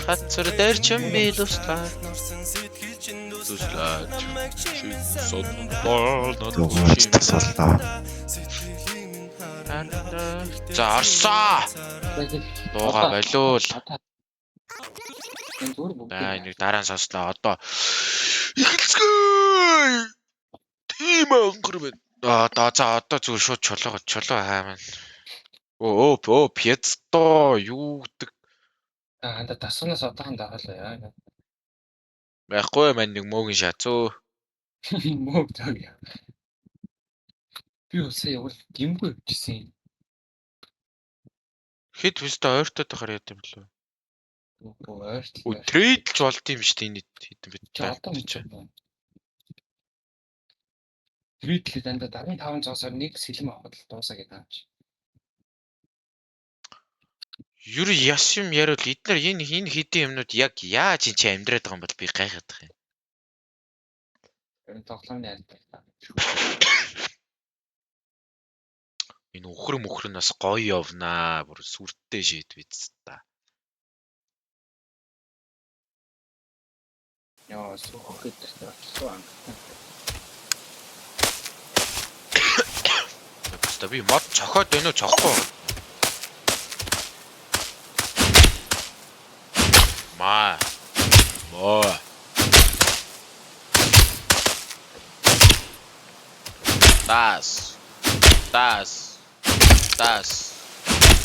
Хацар дээр чин би туслаа. Туслаа. Чи содбол Дугуйч тасаллаа. За орсоо. Дууга болиул. Энэ зүгээр бүгд. За энийг дараа нь сонслоо. Одоо эхэлцгээе. Тийм өнгөр байна. Одоо за одоо зүгээр шууд чулуу чулуу хаймаа. Өө өө пьецто юу гэдэг Аа анда дасганаас одоохон дагалаа яа. байхгүй маань нэг мөөгийн шатсуу. Мөөг заг яа. Би үсээ явал гимгүй явчихсан юм. Хэд пьецто ойртоод байхаар яд юм бэлээ. Үгүй ойртол. Өө трейдлж болд юм шүү дээ энэ хэдэн бит. Чи одоо мэдчихэв. Трейдлээ дандаа 75 зоосоор нэг сэлэм авахд л дуусаа гэдэг юм чи. Ер нь яс юм яриул эднэр энэ энэ хэдийн юмнууд яг яаж энэ чи амьдраад байгаа юм бол би гайхаад байгаа юм. Ер нь тоглоомны альбом. Энэ үхэр мөхөр нь бас гоё явнаа. Бүр сүртэй шийд биз та. Яа, сөхөх гэдэг болчихсон. Баста би мод цохоод байна уу цохгүй юу? Маа. Моо. Тас. Тас. Тас.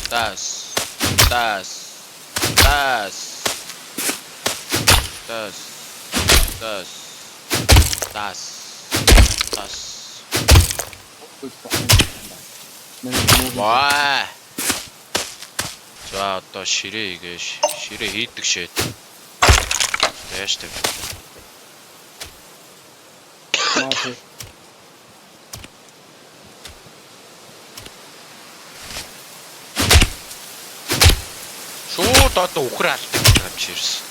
Тас. Тас. Тас. Тас. Тас. Тас. Тас. Ваа. За одоо ширээ хийгээ ширээ хийдэг шээд. Яаж тэг. Шууд одоо үхэр алдаг юм чи ирсэн.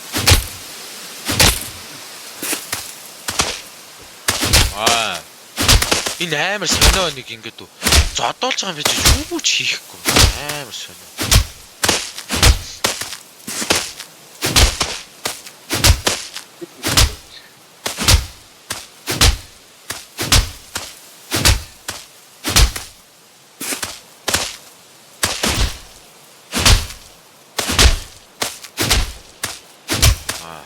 Аа. Энэ амар сонио нэг ингээд зодуулж байгаа юм би чи юу ч хийхгүй. Амар сонио. Аа.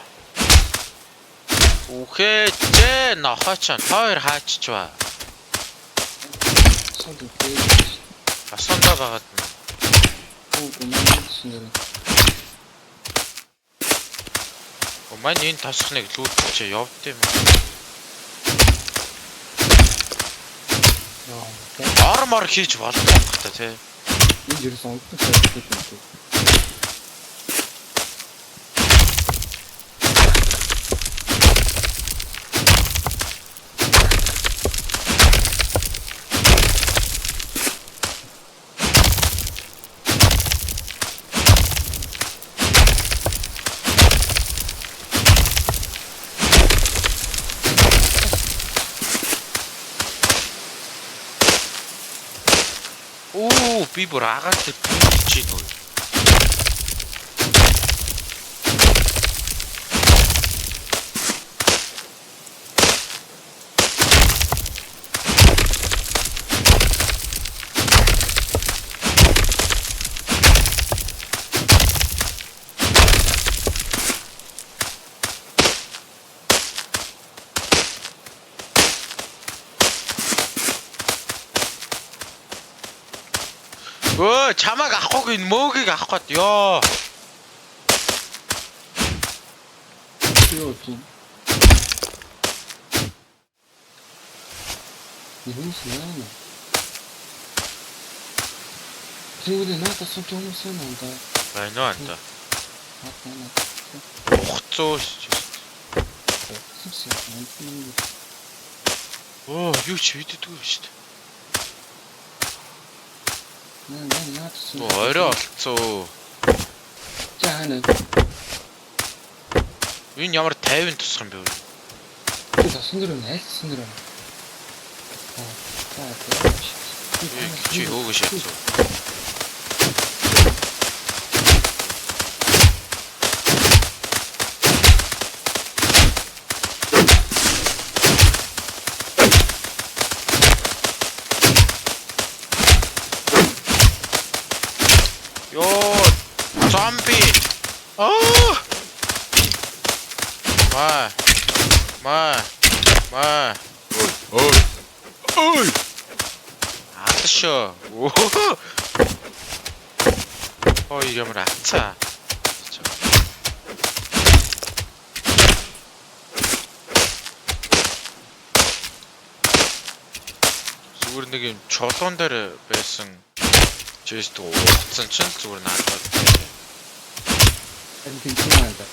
Үхээчээ нохойчон тоор хааччваа. Асуундаа байгаад нь. Оо маань энэ тосхныг лүүдчихээ явд юм. Ор мор хийж болдог байх та тий. Энэ ерөөсөн унтдаг шийдэл юм тий. Оо би бүр агаар дээр бийж гин үү. Өө чамааг авахгүй энэ мөөгийг авах гээд ёо. Юу тийм. Хүмүүс яана. Тэгвэл надад сум хүмүүс юм аа да. Байна уу анда. Надад Ухцоо шүү. надад. Оо юу ч хийдэггүй шүү дээ. Наа наа надад сум. Оо орой олцоо. За хана. Энэ ямар 50 тусах юм бэ? Би тосон дөрөв айлтсан дөрөв. Аа за за. Чи хөөгөө шатсуу. Аа! Маа. Маа. Маа. Ой. Ой. Ой. Алшоо. Ой, ямар ацаа. Зүгээр нэг юм чулуун дээр байсан chest ууцсан чинь л зүгээр наадаад. Харин тийм юм аа.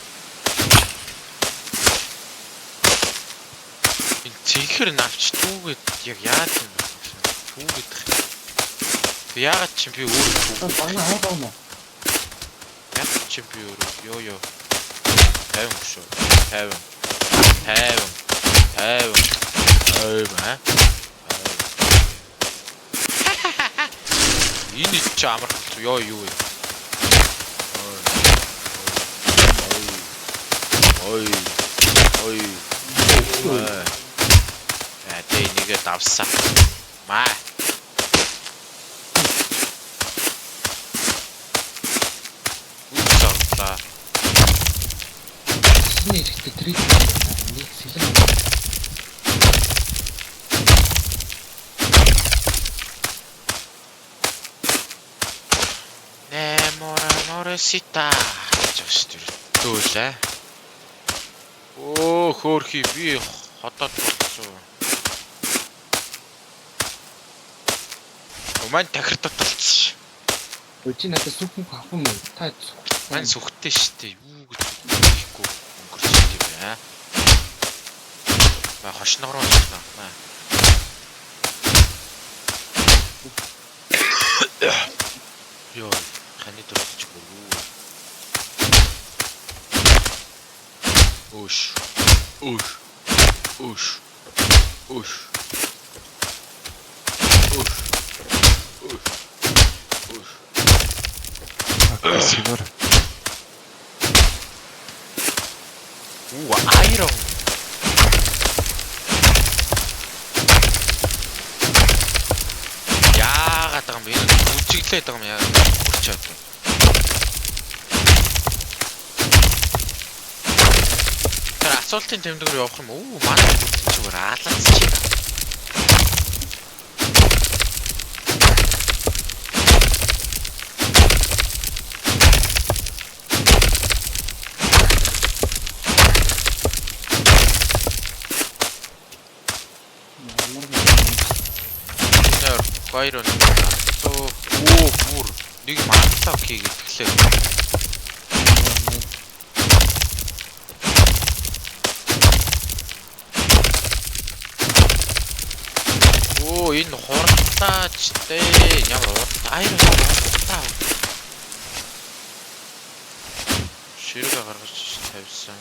Энэ цэнхэр навч түүгээд яг яад юм бэ? Түүгээд. Яагаад чи би өөрөө түүг. Бана хаа баа мó. Яагаад чи би өөрөө ёо ёо. 50 шүү. 50. 50. 50. 50 аа. Энэ чи амарх ёо юу вэ? Ой. Ой. Ой. Аа тэ нэгэ давсаа. Маа. Үсэрлээ. Чиний эрэхтэй трик нэг сэлэн. Нэмора моресита гэж тэр дүүлээ. Өө хөөрхий би ходоод болцсон. Маань тахир таталцсан ш. Өө чи надад сүхэн авах юм уу? Та сүх. Мань сүхтэй штэ. Юу гэж хийхгүй өнгөрч юм бэ? Маа хошног руу очно. Маа. Йоо, ханы дөрөж юу? Өш. Өш. Өш. Өш. Өш. Өш. Өш. Синор. Уу, iron. Яагаад байгаа юм бэ? Энэ бүжиглээд байгаа юм яа. Хурч чадсан. Тэр асуултын тэмдэг рүү явах юм уу? Манай бүгд зүгээр алаацчих. Ямар нэг Тэр баяр нь. Оо, бүр нэг юм unlock хийгээд тэгэхээр. Оо, энэ хурдтаач дээ. Ямар урд iron хурдтаа. Ширэг гаргаж тавьсан.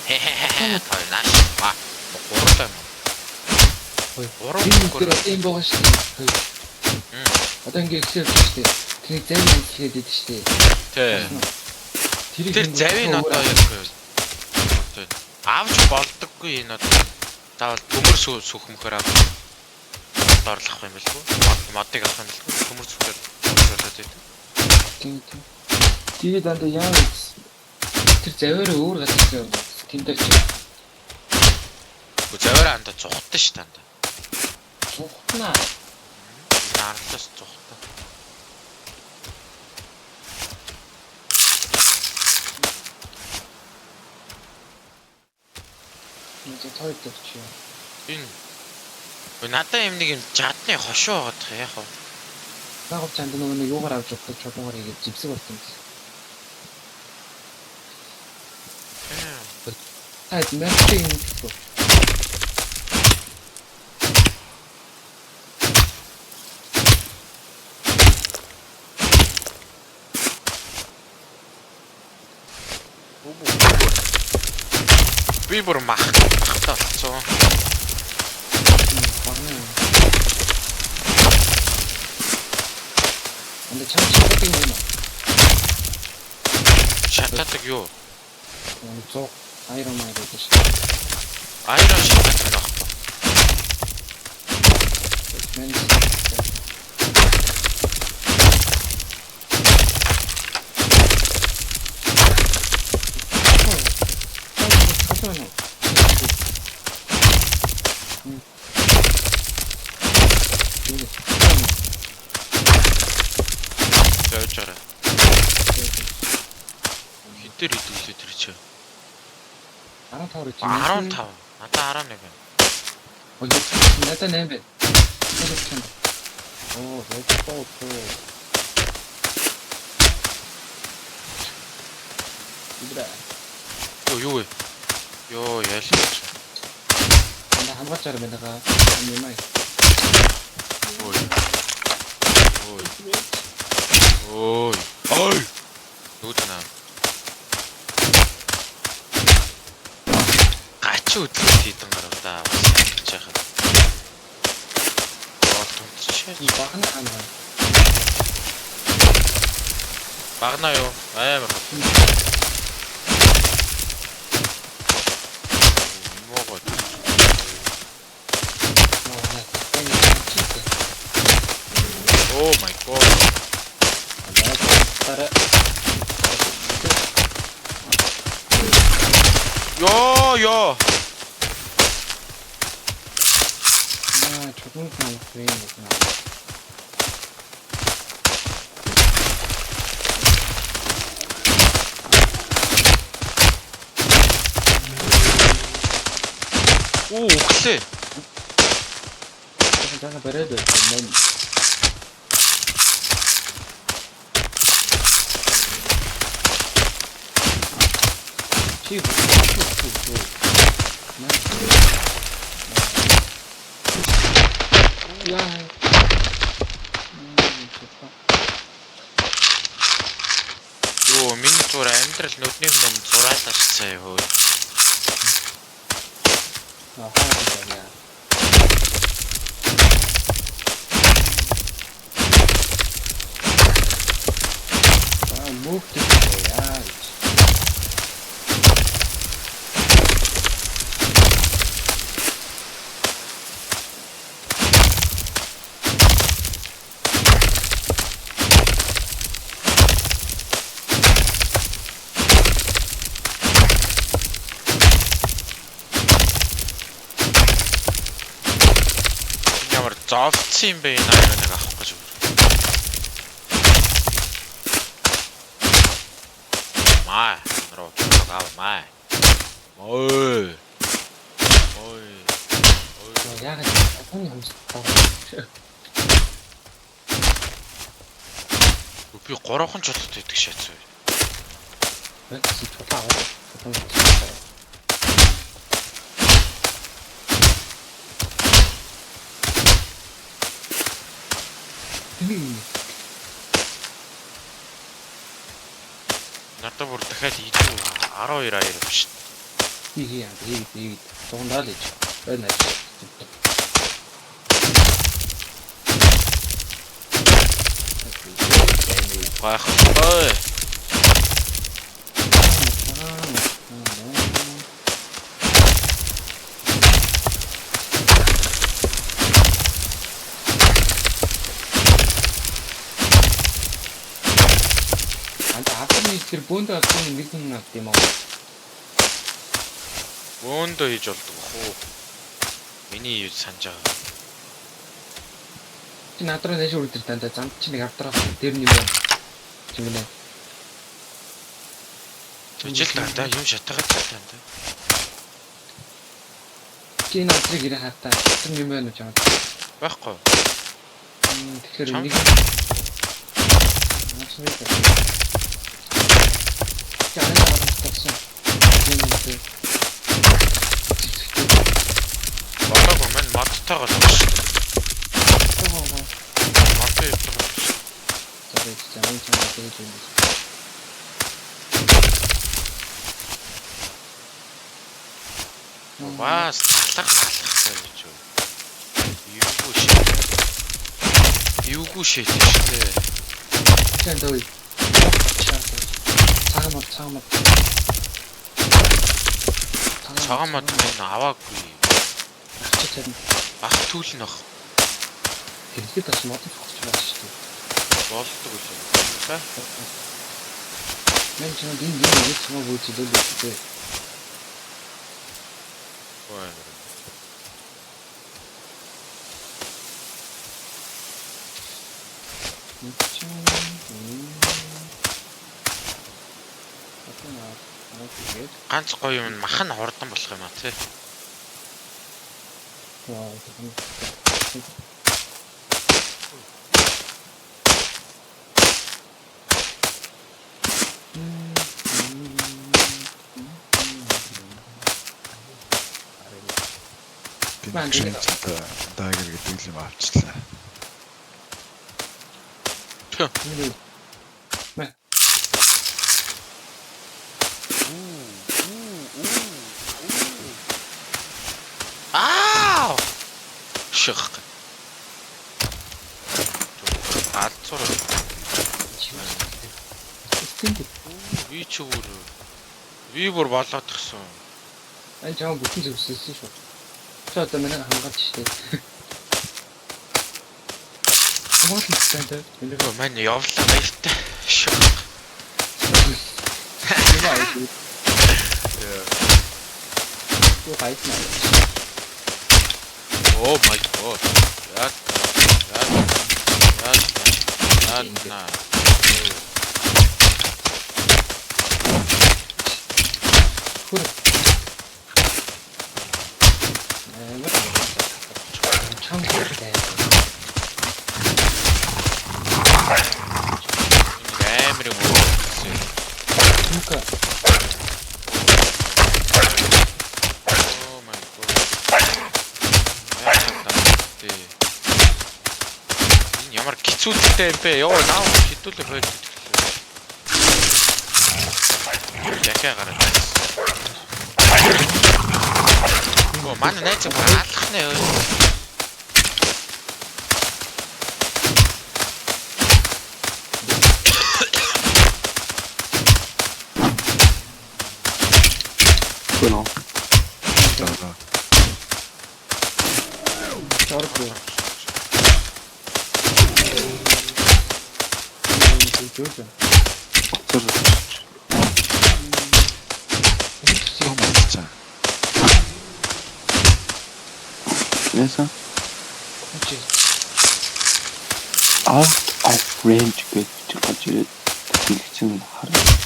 Хэ той нааш. А, гурлаа юм. Ой, Гурван энэ гур. дээр одоо юм байгаа шүү дээ. Одоо ингээ ихсээр шүү дээ. Тэрийг завь янзлээд идэв шүү дээ. Тэ. Тэрийг Тэр завийг одоо яг одоо авч болдоггүй энэ одоо заавал төмөр сүхмөхөр авч доорлох юм билгүй. Модыг авах юм билгүй. Төмөр сүхээр болоод идэв. Тийм тийм. Тэгээд дандаа яа вэ? Тэр завиараа өөр газар явна. Тэн дээр чи Үгүй завиараа андаа зугтан ш танда. цухтнаа. Энэ арлаас зугтан. Нэг тойд дээр чи. Энэ Өө надаа юм нэг юм жадны хошуу байгаад тах яах вэ? Наагав чанд нөгөө нэг юугаар авч явах чулуугаар хийгээд жимсэг болт юм бэл. Та мэрчиг юм гэсэн. Би бүр мах махтай болцсон. Багна. Анда чам шатдаг юм уу? Шатаадаг юу? 100 Iron Man гэдэг шүү. Iron шатаадаг нь байхгүй. Мен Зөөж арай. Хитээр идэвхлээ тэр чи. 15 руу 15. Надаа 11 байна. Ой, надад 8 байна. Оо, let's go. Идрэ. Йоо юу вэ? Йоо ялж. Анда хамгаалж байгаа байна га. Юм аа. Ой. Ой. Ой. Ой. Нүд наа. Гач өдлөлт хийдэн гарав да. Бас яхад. Гол тунцчих. Багна хаана. Багна юу? Амар гол. Могоо. Oh my god. Йоо ёо. Аа, чухам юм юм. Оо өглөө. Жага бариад байна. Чи Яа. Йоо миний зур амьдрал нүдний өмнө зураалаашсан юу. Аа, яа. Аа, мөөх яа гэж. Ямар зовцсон юм бэ энэ аюуныг авах гэж. Маа, руу гав маа. Ой. Ой. Ой. Яагаад хүний хамстай. Би гурван чулуут идэх шатсан. Чи чулаа аваад чулаа. Тэнийг Надад бүр дахиад идүү 12 аяр биш. хий хий яа хий хий дундаа л иж. Байна аж. Гайхалтай. Анда авсан тэр бөөндөө авсан нэг юм авд юм аа. Бөөндөө хийж болдог бах уу? Миний юу санаж байгаа. Чи над руу нэш үрдэр дандаа зам чи нэг авдраа дээр нь юм байна. Чи мэнэ. Жил дандаа юм шатгаад дандаа. Чи энэ авдрыг ирээ хартаа. Тэр юм байна уу чамд? Байхгүй. Тэгэхээр Чам? нэг Наач нэг. Чи арай авсан. Энэ нэг. Болоогүй мань модтойгоо л байна шүү. Модтой явдаг байна шүү. За би замын чамд тэгж юм байна. Бас талах малахтай гэж юу. Эвгүй шээ. Эвгүй шээ шүү дээ. Чан дөө. Цагаан мод, цагаан мод. Цагаан мод минь аваагүй. Ах чи царна. Ах түүл нөх. Тэгэхэд бас мод цогч байгаа шүү дээ. Болдог үлээ. Та? Мэн чамд энэ юм нэг цамаа гүйцэлээ л үү. Ой. Ганц гоё юм мах нь хурдан болох юм а тий. Би дагер гэдэг юм авчлаа. Аа! Ших. Алцуур. Би ч өөр. Би бүр болоод тгсэн. Энэ чам бүтэн зөвсөлсөн шүү. Чи одоо миний хамгаалж штэ. Хамгаалсан тэ. Өө мань явлаа баяртай. Ших. Юу гайдна. Oh my god. Яа. Яа. Яа. Яа. Хөр. Амар. Чам хэрэгтэй. Амар юм уу? Нүка. Oh my god. Энэ ямар гизүүдтэй юм бэ? Йоо, наа хідүүлээ болж идэхлээ. Яхаа гараад байна. Оо, манай найз бүр алах нэ. Гэнэ. За. Жоргүй. Жоргүй. Оцор. Том болчихсон. Яасан? Чи Out of range гэж гарч ирээд дэлгэцэн хараад.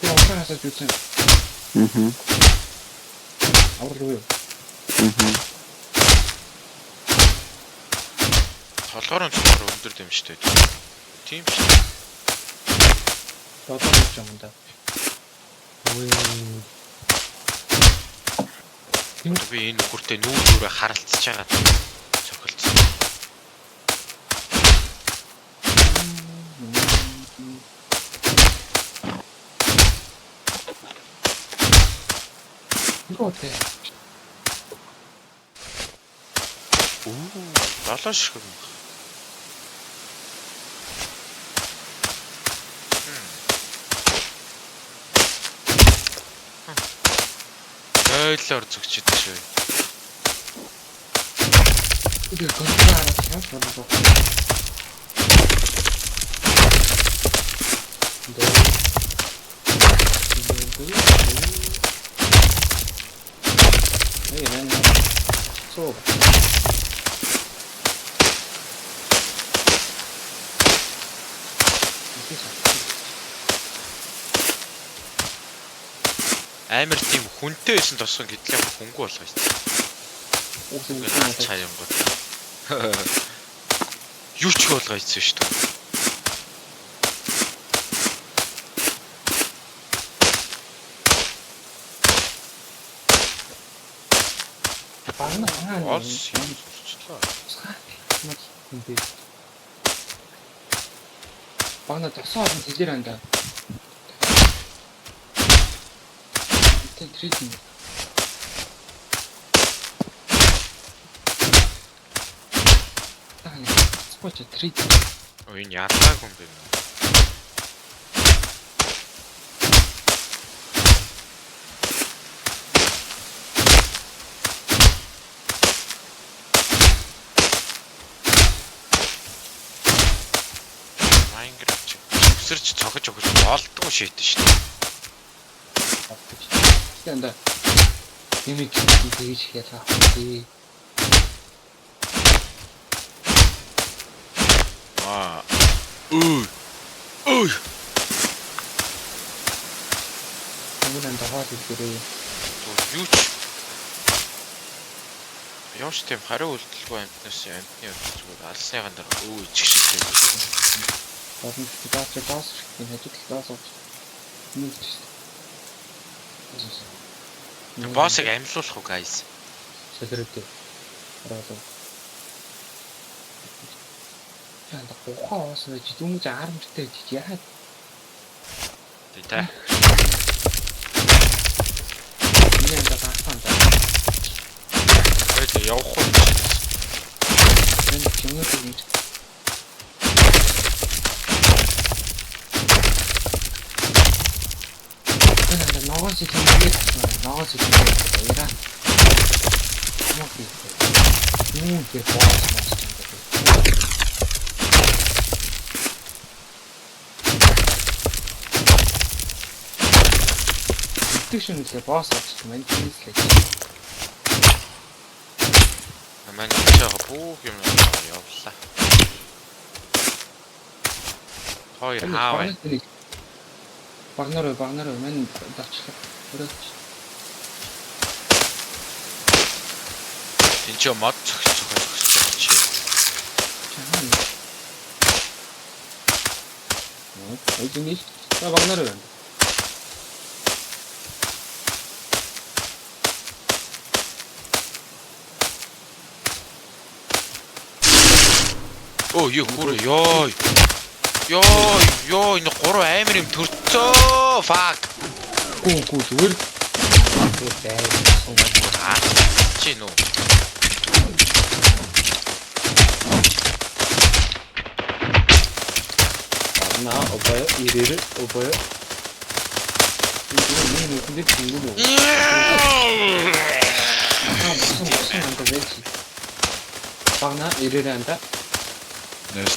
би онцгой хасаж үзсэн. Мм. Аврал юу? Мм. Толгоор нь цохор өндөр дэмжтэй. Тийм шүү дээ. Одоо гэж юм да. Үгүй. Би энэ нөхөртэй нүүр нүрээ харалцж байгаа цохилцсон. Юу вэ? Үу, долоо ширхэг юм. Ойлоор зүгчихэд шүү. Би контрол яаж болов? Эй, нэн. Суу. Амар тийм хүнтэй байсан тосгон гэтэл яг хүнгүй болгоо шүү дээ. Үгүй Ингээд чаянгууд. Юу ч болгоо ийцэн шүү дээ. Багна аа. Олс юм сурчлаа. Юм бэ. Багна тосоо олон хэлээр анда. Тэ трейдинг. Crossbow ч 3. Оо энэ ялгаагүй юм байна. Minecraft чи өсөрч цогж өгч болдгоо шийдэн шүү дээ. Тэгсэн анда юм тэгж ялгаа. Тий. Аа. Үй. Үй. Хүмүүс анда хоол идэхээрээ. Юу ч Ямар ч тийм хариу үйлдэлгүй амьтнаас амьтны хувьд зүгээр алсныхан дараа өө ичих шиг юм. Болно шүү. Даач баас шүү. Энэ хажууд талаас ууч. Нэг ч шүү. Боссыг амьлуулах уу guys? Шалрээд. Хараалаа. Яа, ухаан уусан байж дүнж армжтай гэж яагаад Тэ та. энэ анда гахаан даа. Хоёул явах уу? Энэ чимээ юм. Энэ анда ногоон сэтгэлгээ авсан. Ногоон сэтгэлгээ баяраа. Муу би. Юу гэх босс босс юм бэ? Итгэх шүнлээ босс авчих юм. Энэ тийслээ. Манай ч яг бүх юм явлаа. Хоёр хаа вэ? Багнаар багнаар мань давчлаа. Өрөөч. Энд чи мод цогц цогц цогц байгаа чи. Чамаа. Ой зиниш. За багнаар байна. Оо юу хүрээ ёо. Ёо ёо энэ гурван амар юм төрцөө. Fuck. Гүү гүү зүгээр зүгээр байсан. Аа чи нүү. На обоё ирээрээ обоё. Энэ нүхэн дээр чингүү үү? Аа босон босон анда байж. Багна ирээрээ анда. Нэрс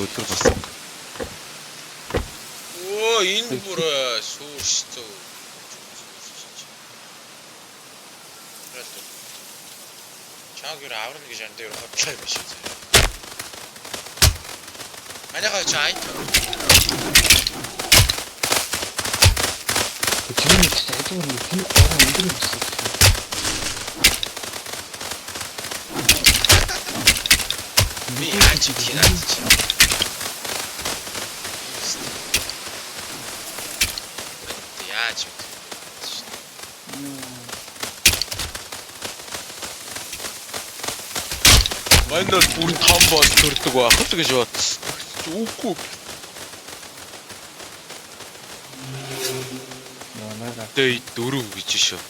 өдөр болсон. Оо энэ бүр сүршцөө. Чааг юу аварна гэж андаа юу хотлоо юм шиг. Манайхаа чи айт. Чиний нэг чинь хажуугаар нэг тэнэг гурван өндөр юм гэсэн. Би яаж идэх юм чи. Яаж вэ? Манд бол бүр том бос төрдөг байх л гэж бодсон. Үгүй. Наа. Дэй дөрөв гэж шүү.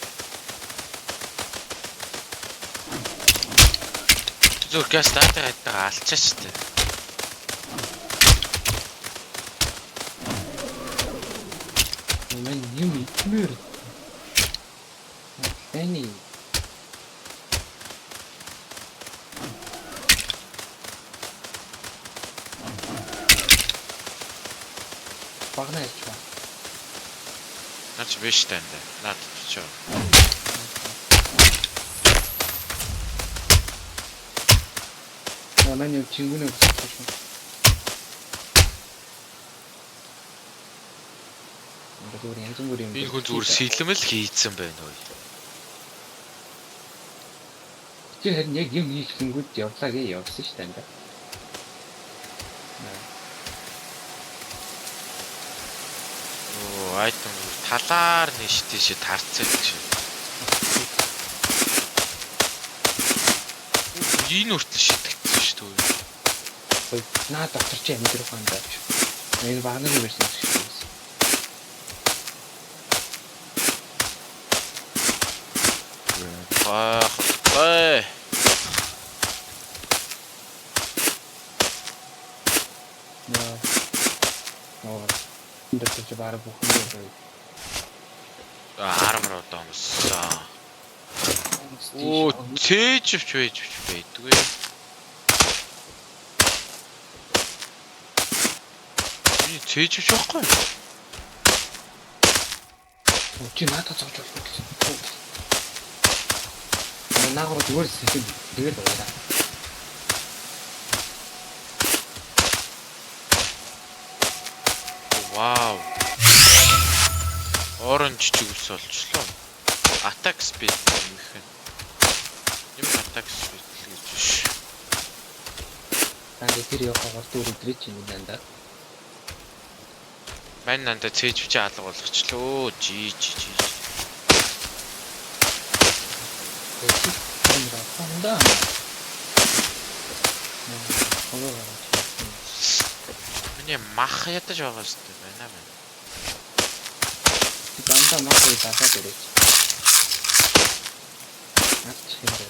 Зөв газ дата хайтаа алчаач тээ. Мань юм идмээр. Таны багна ярьж ба. Наач биш танд. Наад чи. Манай юм чингүнэ өсөх шүү. Ингээ зүгээр янз бүрийн юм. Энэ хүн зүгээр сэлэмэл хийцэн байна ой. Чи харин яг юм хийхлэнгүүд явлаа гээ явсан шүү дээ. Оо айтем талаар нэш тийш тарцсан гэж. Энэ хүртэл шидэгдсэн шүү дээ. Ой, наа дотор чи амьдрах юм даа. Энэ багнарын версийн шүү дээ. Гайхалтай. Лоотон дээр чи бараг бүх юм гоё. Армор одоо өмссөн. Оо, цээжвч вэжвч байдгүй. Миний цээжвч байхгүй юу? Чи надад зогж болохгүй гэсэн. Наагур зүгээр сэхэн тэгэл уураа. Вау. Orange чигс олчлоо. Attack speed нэмэх нь. Нэмэх attack speed л гэж ш. Танд тэр явах гол дүүр өдрөө чи энэ дандаа. Мань нандаа цээжвч алга болгочлоо. Жи жи жи. Хонда. Миний мах ядаж байгаа шүү дээ. Байна байна. Дандаа махыг дагаад ирээч. Наач юм бэ?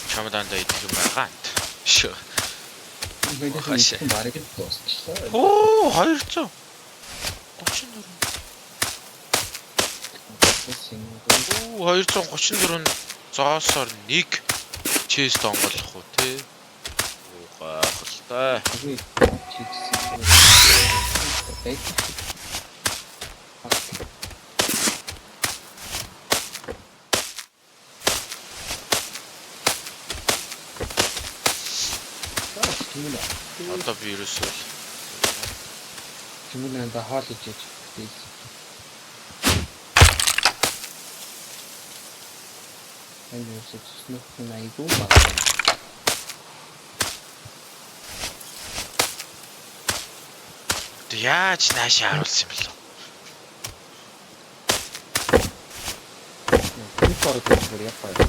Чам дандаа идэх юм байгаа. Шүү. Мэдээж бараг л дуусчлаа. Оо 200. 34. Оо 234 зоосоор нэг chest онгойлох уу те? Оо гайхалтай. Одоо би ерөөсөө л Чимэн анда хоол ижиж please. Энэ юусыг цэснэх нь айгүй баг. Одоо яаж наашаа харуулсан юм бэлээ? Тэр борог бүр яг гоё.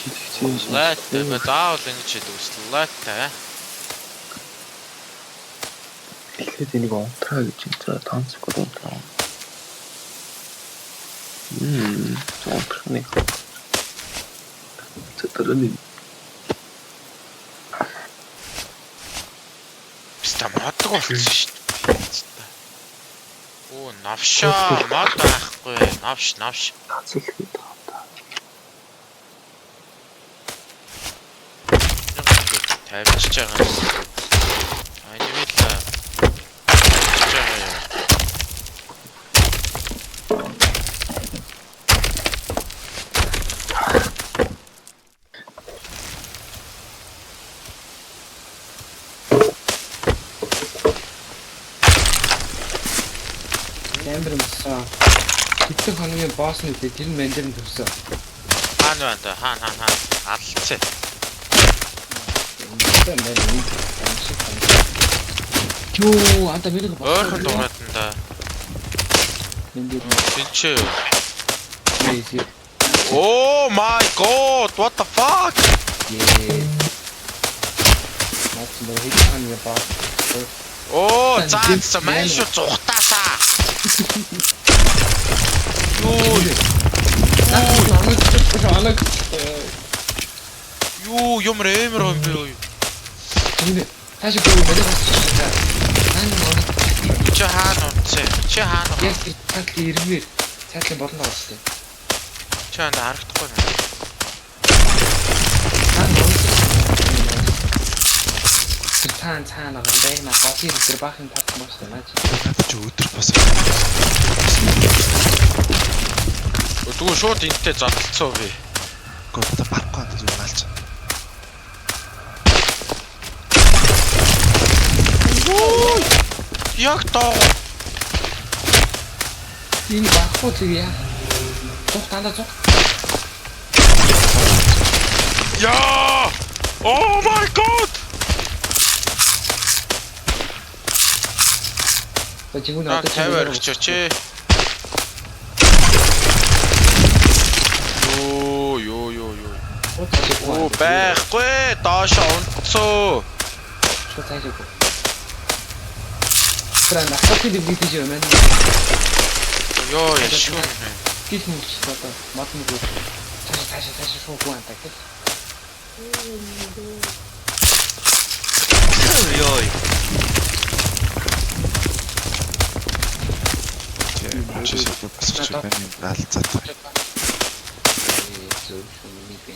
Чилэгцээ. Лайт заавал ингэж хийдэг ус лайт. Тэгэхээр энийг унтраа гэж юм. За тооцохгүй унтраа. Унтрах нэг. За дараа нь Биста модог болсон шүү дээ. Оо навшаа мод байхгүй. Навш навш. тооцол гэдэг юм да. Тавьчихж байгаа юм. Анимэл тавьчихж байгаа юм. Амар юмсан. Хэдэн хоногийн босс нь үгүй тэр нь ман дээр нь төрсөн. Хаана байна та? Хаана хаана хаана? Алцээ. Энэ мэн энэ юм шиг санагдав. Йоо, анда миний босс. Ойрхон дуурайд нь да. Энд дээр Тинчээ. нээсээ. Oh my god, what the fuck? Ее. Наач нэг хэдэн хоногийн босс. Оо, за за мань шүү зүхтаасаа. Юу Наач юу юм рэмэр юм бэ? Түнэ. Тааш бүр миний босс шүү дээ. Наа нэг Чи хаана унтсан? Чи хаана? Яг тэр цаатлын ирмээр цаатлын болон байгаа шүү дээ. Чи хаана харагдахгүй нэ. Наа Тэр цаана цаана байгаа байгна голын тэр баахан тавсан баг шүү дээ. Наач. Надад чи өдөр бас. Тэгвэл шууд энтэй зодолцоо би. Гэхдээ надад барахгүй надад юу наалч. Яг доо. Энэ багхгүй зүг яа. Зух дандаа зух. Яа! Oh my god! За жигүүн Наа одоо 50 орхич чи. Йоо ёо ёо ёо. Оо байхгүй доошо унтцоо. Шууд цаашаа. Тэр насатын дэвгүй тийш юм байна. Йоо яшгүй. Гих мөлч одоо мод мод цаашаа цаашаа цаашаа шууд гүн антаа гэх. Йой. Чи шууд босч байна юм галзаад. Зөв шүү миний би.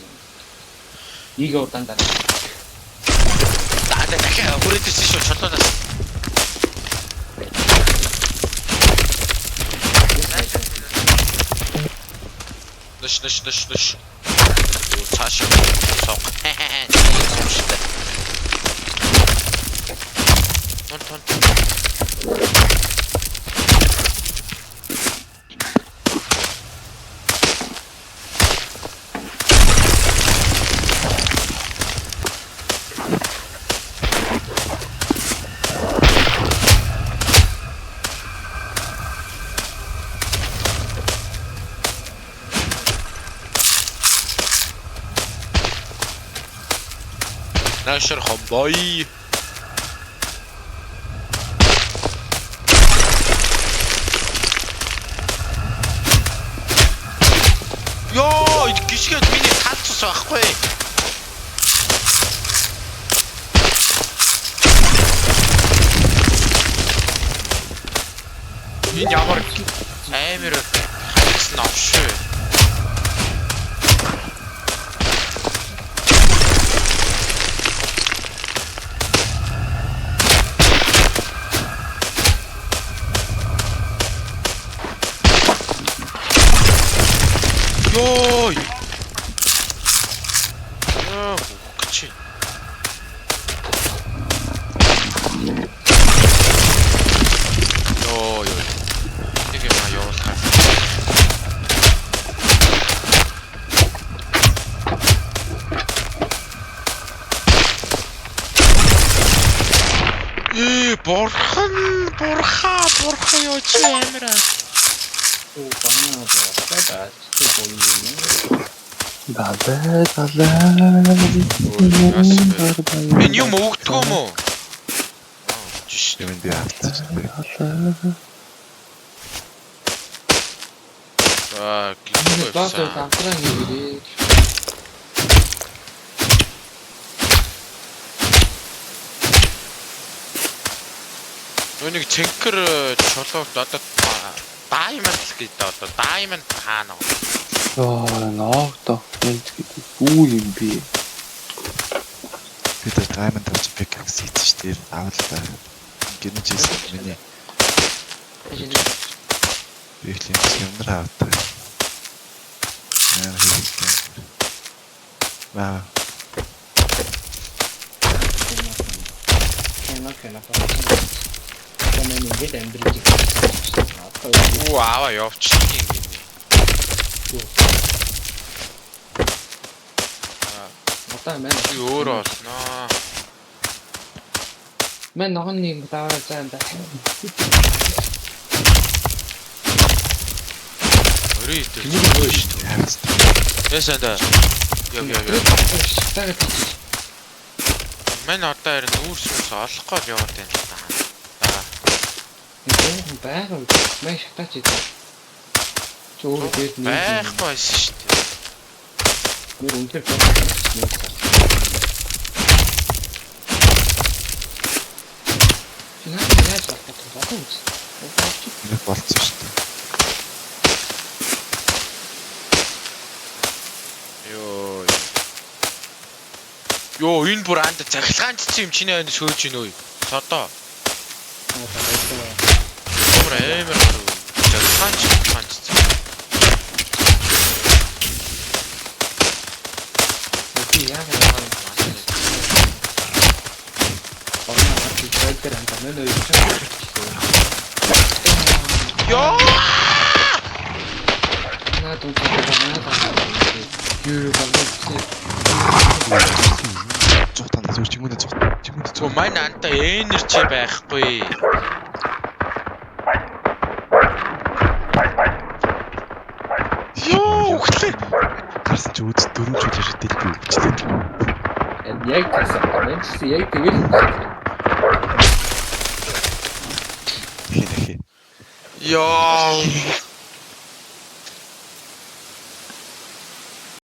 Нэг удаан дараа. За дахиад хүрээд ирсэн шүү чулуунаас. Нэш нэш нэш нэш. Юу цааш сок. Сумштай. Тон тон. Нашэр хомбой. Йоо, гიშгээд миний тал цус байхгүй. Энэ ямар амар хайсан авшээ. Йоо. Яа, гүч. Йоо, ёо. Нэг юм явуулах. Ээ, бурхан, бурха, бурхан ёо чи амира. Оо банаа болоод чи боён юм. Далай далай. Энэ юм өгдөг юм уу? Жиш. Юм би алдчих. Аа, Энэ гингүй. доод амтраа хийгээрэй. Нэг цэнхэр чулуу одоо diamond л гэдэг одоо diamond хаана вэ? Йоо, ноогдох гэж гэдэг бүү юм би. Би тэр diamond авч pickaxe хийсэн шүү дээ. Авал та. Гинэж хийсэн миний би их юм юмнар авдаг. Нэр хийсэн. Вау. Кэнэ кэнэ. Кэнэ ингээд амьдрч одоо Уу аваа явчих юм гинэ. Одоо мэн Би өөрөө олноо. Мэн ногоон нэг даваа заа да. Өрөө идэл өө шүү дээ. Яасан да. Яв яв яв. Шатаагаад Мэн одоо харин нүүрс мүс олох гол яваад байна л та. За. энэ байгаа. Мэн шатаач идэв. Чи өөрөө дээр нэг Байхгүй байсан шүү дээ. Нэр үнээр байна. Чи наа яаж болох вэ? Одоо үз. Нэг болцсон шүү дээ. Йоо. Йоо, энэ бүр анд цахилгаанчсан юм чиний анд сөөж ийн өө. Содоо. Бүр амар гарав. Цахилгаанч цахилгаанчсан. Би яг яагаад Орно би дээр анд мэн өөр чинь. Йоо! Наад үгүй байна. Юу болов? Цуг танд зүгээр чингүүнэ цуг. Чингүүнэ Гү цуг. мань анда энержи байхгүй. Йоо, үхлээ. Гарсан чи үз дөрөв жил шидэл би өвчлээ. Яг тэгсэн. Мэн ч гэсэн яг тэгэл. Хин хин. Йоо.